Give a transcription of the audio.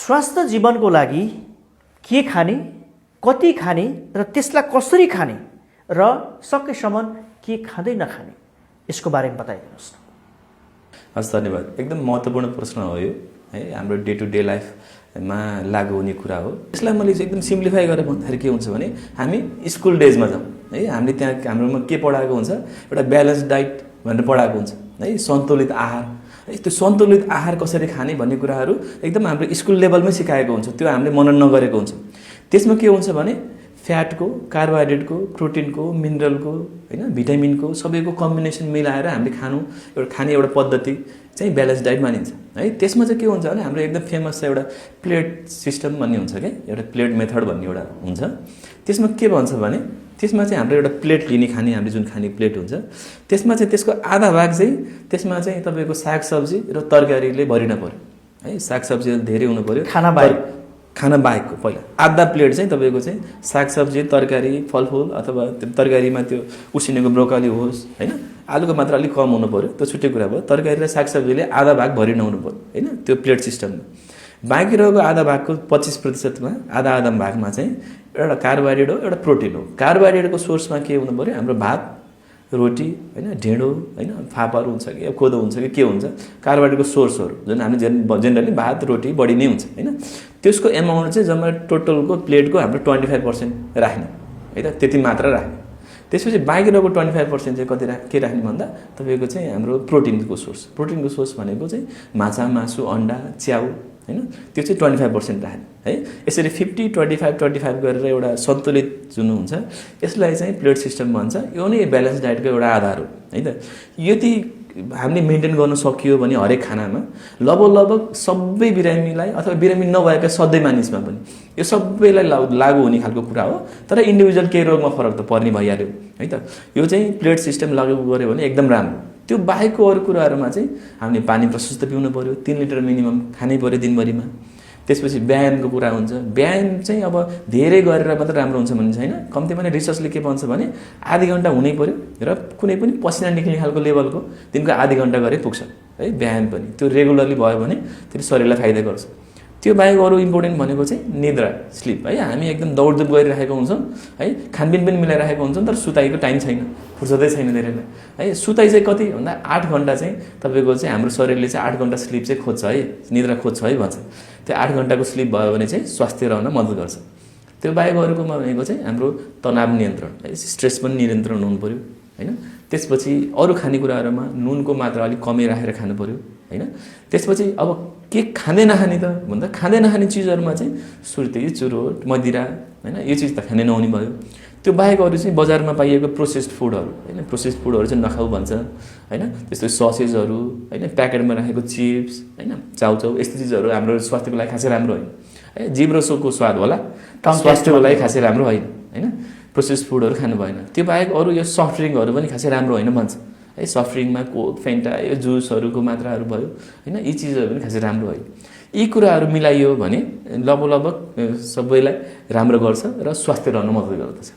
स्वस्थ जीवनको लागि के खाने, कति खाने र त्यसलाई कसरी खाने र सकेसम्म के खाँदै नखाने, यसको बारेमा बताइदिनुहोस् न। हस्, धन्यवाद। एकदम महत्त्वपूर्ण प्रश्न हो यो, है। हाम्रो डे टु डे लाइफमा लागु हुने कुरा हो। यसलाई मैले एकदम सिम्प्लिफाई गरेर भन्दाखेरि के हुन्छ भने, हामी स्कुल डेजमा जाउँ, है। हामीले त्यहाँ हाम्रोमा के पढाएको हुन्छ, एउटा ब्यालेन्स डाइट भनेर पढाएको हुन्छ, है। सन्तुलित आहार, है। त्यो सन्तुलित आहार कसरी खाने भन्ने कुराहरू एकदम हाम्रो स्कुल लेभलमै सिकाएको हुन्छ, त्यो हामीले मनन नगरेको हुन्छ। त्यसमा के हुन्छ भने फ्याटको, कार्बोहाइड्रेटको, प्रोटिनको, मिनरलको, हैन, भिटामिनको सबैको कम्बिनेसन मिलाएर हामीले खाने एउटा पद्धति चाहिँ ब्यालेन्स डाइट मानिन्छ, है। त्यसमा चाहिँ के हुन्छ भने हाम्रो एकदम फेमस छ एउटा प्लेट सिस्टम भन्ने हुन्छ क्या, एउटा प्लेट मेथड भन्ने एउटा हुन्छ। त्यसमा के भन्छ भने त्यसमा चाहिँ हाम्रो एउटा प्लेट लिने खाने, हामीले जुन खाने प्लेट हुन्छ त्यसमा चाहिँ त्यसको आधा भाग चाहिँ त्यसमा चाहिँ तपाईँको सागसब्जी र तरकारीले भरिन पर्यो, है। सागसब्जी धेरै हुनु पर्यो, खाना बाहेकको पहिला आधा प्लेट चाहिँ तपाईँको चाहिँ सागसब्जी, तरकारी, फलफुल अथवा तरकारीमा त्यो उसिनेको ब्रोकली होस्, होइन, आलुको मात्रा अलिक कम हुनु पर्यो, त्यो छुट्टै कुरा भयो। तरकारी र सागसब्जीले आधा भाग भरि नहुनु पर्यो, होइन, त्यो प्लेट सिस्टममा। बाँकी रहेको आधा भागको 25%मा आधा भागमा चाहिँ एउटा कार्बोहाइड्रेट हो, एउटा प्रोटिन हो। कार्बोहाइड्रेटको सोर्समा के हुनु पर्यो, हाम्रो भात, रोटी, होइन, ढेँडो, होइन, फापरहरू हुन्छ कि कोदो हुन्छ कि के हुन्छ, कार्बोहाइड्रेटको सोर्सहरू जुन हामीले जेनरली भात, रोटी बढी नै हुन्छ, होइन। त्यसको एमाउन्ट चाहिँ जम्मा टोटलको प्लेटको हाम्रो 25% राख्ने, है त, त्यति मात्र राख्ने। त्यसपछि बाँकी रहेको 25% चाहिँ के राख्ने भन्दा तपाईँको चाहिँ हाम्रो प्रोटिनको सोर्स भनेको चाहिँ माछा, मासु, अन्डा, च्याउ, होइन, त्यो चाहिँ 25% राख्ने, है। यसरी 50-25-25 गरेर एउटा सन्तुलित जुन हुन्छ यसलाई चाहिँ प्लेट सिस्टम भन्छ। यो नै ब्यालेन्स डाइटको एउटा आधार हो, है त। यदि हामीले मेन्टेन गर्न सकियो भने हरेक खानामा लगभग सबै बिरामीलाई अथवा बिरामी नभएका सधैँ मानिसमा पनि यो सबैलाई लागु हुने खालको कुरा हो। तर इन्डिभिजुअल केही रोगमा फरक त पर्ने भइहाल्यो, है त। यो चाहिँ प्लेट सिस्टम लागु गऱ्यो भने एकदम राम्रो। त्यो बाहेकको अरू कुराहरूमा चाहिँ हामीले पानी प्रशस्त पिउनु पर्यो, 3 लिटर मिनिमम खानै पर्यो दिनभरिमा। त्यसपछि व्यायामको कुरा हुन्छ। व्यायाम चाहिँ अब धेरै गरेर मात्र राम्रो हुन्छ भन्ने छैन, कम्तीमा नै रिसर्चले के भन्छ भने आधी घन्टा हुनै पर्यो र कुनै पनि पसिना निक्लिने खालको लेभलको दिनको आधी घन्टा गरे पुग्छ, है। व्यायाम पनि त्यो रेगुलरली भयो भने त्यो शरीरलाई फाइदा गर्छ। त्यो बाहेक अरू इम्पोर्टेन्ट भनेको चाहिँ निद्रा, स्लिप, है। हामी एकदम दौडधुप गरिरहेको हुन्छौँ, है, खानपिन पनि मिलाइरहेको हुन्छौँ, तर सुताइको टाइम छैन, फुर्सदै छैन धेरैलाई, है। सुताइ चाहिँ कति भन्दा 8 घन्टा चाहिँ तपाईँको चाहिँ हाम्रो शरीरले चाहिँ 8 घन्टा स्लिप चाहिँ खोज्छ, है, निद्रा खोज्छ, है भन्छ। त्यो 8 घन्टाको स्लिप भयो भने चाहिँ स्वास्थ्य रहन मद्दत गर्छ। त्यो बाहेक अरूकोमा भनेको चाहिँ हाम्रो तनाव नियन्त्रण, है, स्ट्रेस पनि नियन्त्रण हुनु पर्यो, होइन। त्यसपछि अरू खानेकुराहरूमा नुनको मात्रा अलिक कमै राखेर खानु पर्यो, होइन। त्यसपछि अब के खाँदै नखाने त भन्दा खाँदै नखाने चिजहरूमा चाहिँ सुर्ती, चुरोट, मदिरा, होइन, यो चिज त खानै नहुने भयो। त्यो बाहेक अरू चाहिँ बजारमा पाइएको प्रोसेस्ड फुडहरू, होइन, प्रोसेस्ड फुडहरू चाहिँ नखाऊ भन्छ, होइन। त्यस्तो ससेजहरू, होइन, प्याकेटमा राखेको चिप्स, होइन, चाउचाउ, यस्तो चिजहरू हाम्रो स्वास्थ्यको लागि खासै राम्रो होइन, है। जिब्रो र सोको स्वाद होला, स्वास्थ्यको लागि खासै राम्रो होइन, होइन। प्रोसेस्ड फुडहरू खानु भएन। त्यो बाहेक अरू यो सफ्ट ड्रिङ्कहरू पनि खासै राम्रो होइन भन्छ, है। सफ्ट ड्रिङ्कमा कोक, फेन्टा, यो जुसहरूको मात्राहरू भयो, होइन, यी चिजहरू पनि खासै राम्रो होइन। यी कुराहरू मिलाइयो भने लगभग सबैलाई राम्रो गर्छ र स्वास्थ्य रहन मद्दत गर्दछ।